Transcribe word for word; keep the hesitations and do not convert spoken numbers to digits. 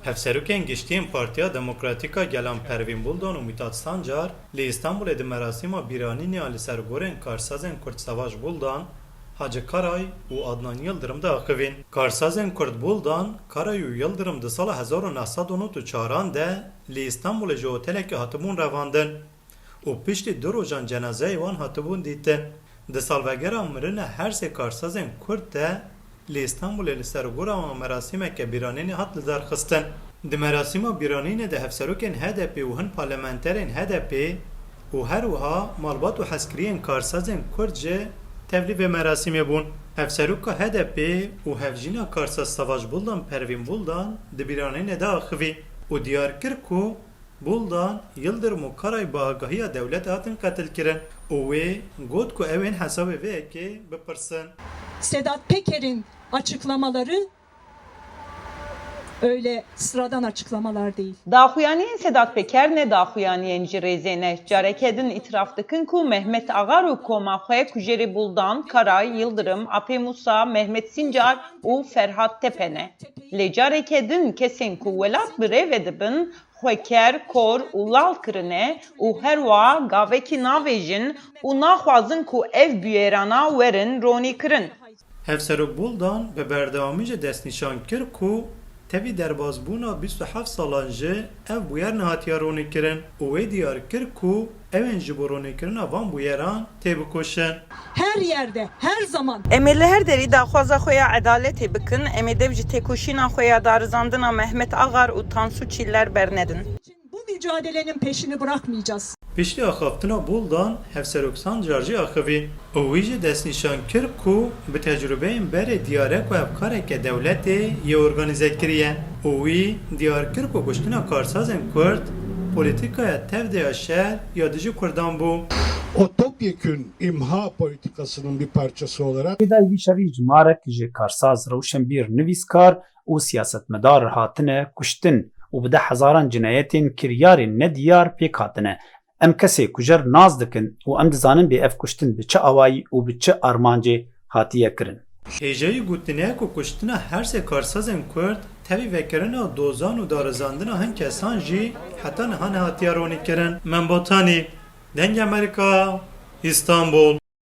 Hevserokên giştî yên Partiya Demokratîk a Gelan Pervîn Buldan û Mithat Sancar li Îstanbulê di merasîma bîranînê ya li ser gorên karsazên Kurd Savaş Buldan, Hacı Karay û Adnan Yıldırım de axivîn. Karsazên Kurd Buldan, Karay û Yıldırım di sala hezar û neh sed û nod û çaran de li Îstanbulê ji otelekê hatibûn revandin û piştî du rojan cenazeyê wan hatibûn dîtin. Di salvegera mirina her sê karsazên Kurd de li Îstanbulê li ser gora wan merasîmeke bîranînê hat lidarxistin. Di merasîma bîranînê de hevserokên H D P û hin parlamenterên H D P û her wiha malbat û hezkiriyên karsazên Kurd jî tevlî vê merasîmê bûn. Hevseroka H D P û hevjîna karsaz Savaş Buldan Pervîn Buldan di bîranînê de axivî û diyar kir ku Buldan, Yıldırım û Karay bi agahiya dewletê hatin qetilkirin û wê got ku ew ên hesabê vê yekê bipirsin. Sedat Peker'in açıklamaları öyle sıradan açıklamalar değil. Daxuyaniyên Sedat Peker ne daxuyaniyên ji rêzê ne. Careke din îtiraf dikin ku Mehmet Agar û koma xwe kujerê Buldan, Karay, Yıldırım, Apê Musa, Mehmet Sincar û Ferhat Tepe ne. Lê careke din kesên ku welat bi rê ve dibin, xwe ker, kor û lal kirine û herwiha gavekî navêjin û naxwazin ku ev bûyerana werin ronîkirin. Hevserok Buldan bi berdewamî jî destnîşan kir ku tevî derbasbûna bîst û heft salan jî ev bûyer nehatiye ronîkirin û wê diyar kir ku ew ên ji bo ronîkirina van bûyeran têbikoşin. Her yerde, her zaman. Em ê li her derî daxwaza xwe ya edaletê bikin, em ê dev ji têkoşîna xwe ya darizandina Mehmet Agar û Tansu Çiller bernedin. Bu mücadelenin peşini bırakmayacağız. Piştî axaftina Buldan, Hevserok Sancar jî axivî û wî jî destnîşan kir ku bi tecrûbeyên berê diyar e ku ev kareke dewletê yê organîze kiriye û wî diyar kir ku kuştina karsazên Kurd polîtîkaya tev de ya şer ya dijî Kurdan bû. O topyekün imha politikasının bir parçası olarak Pêdayî vî şerî jimarek ji karsaz, rewşenbîr, nivîskar û siyasetmedar hatine kuştin û bi deh hezaran cinayetên kiryarên nediyar pêk hatine. Em kesê kujer nas dikin û em dizanin bê ev kuştin bi çi awayî û bi çi armancê hatiye kirin. Hêjayî gotinê ye ku kuştina her sê karsazên Kurd tevî vekirina dozan û darizandina hin kesan jî heta niha nehatiye ronîkirin. Membatanî, Dengê Amerîka, Îstanbul.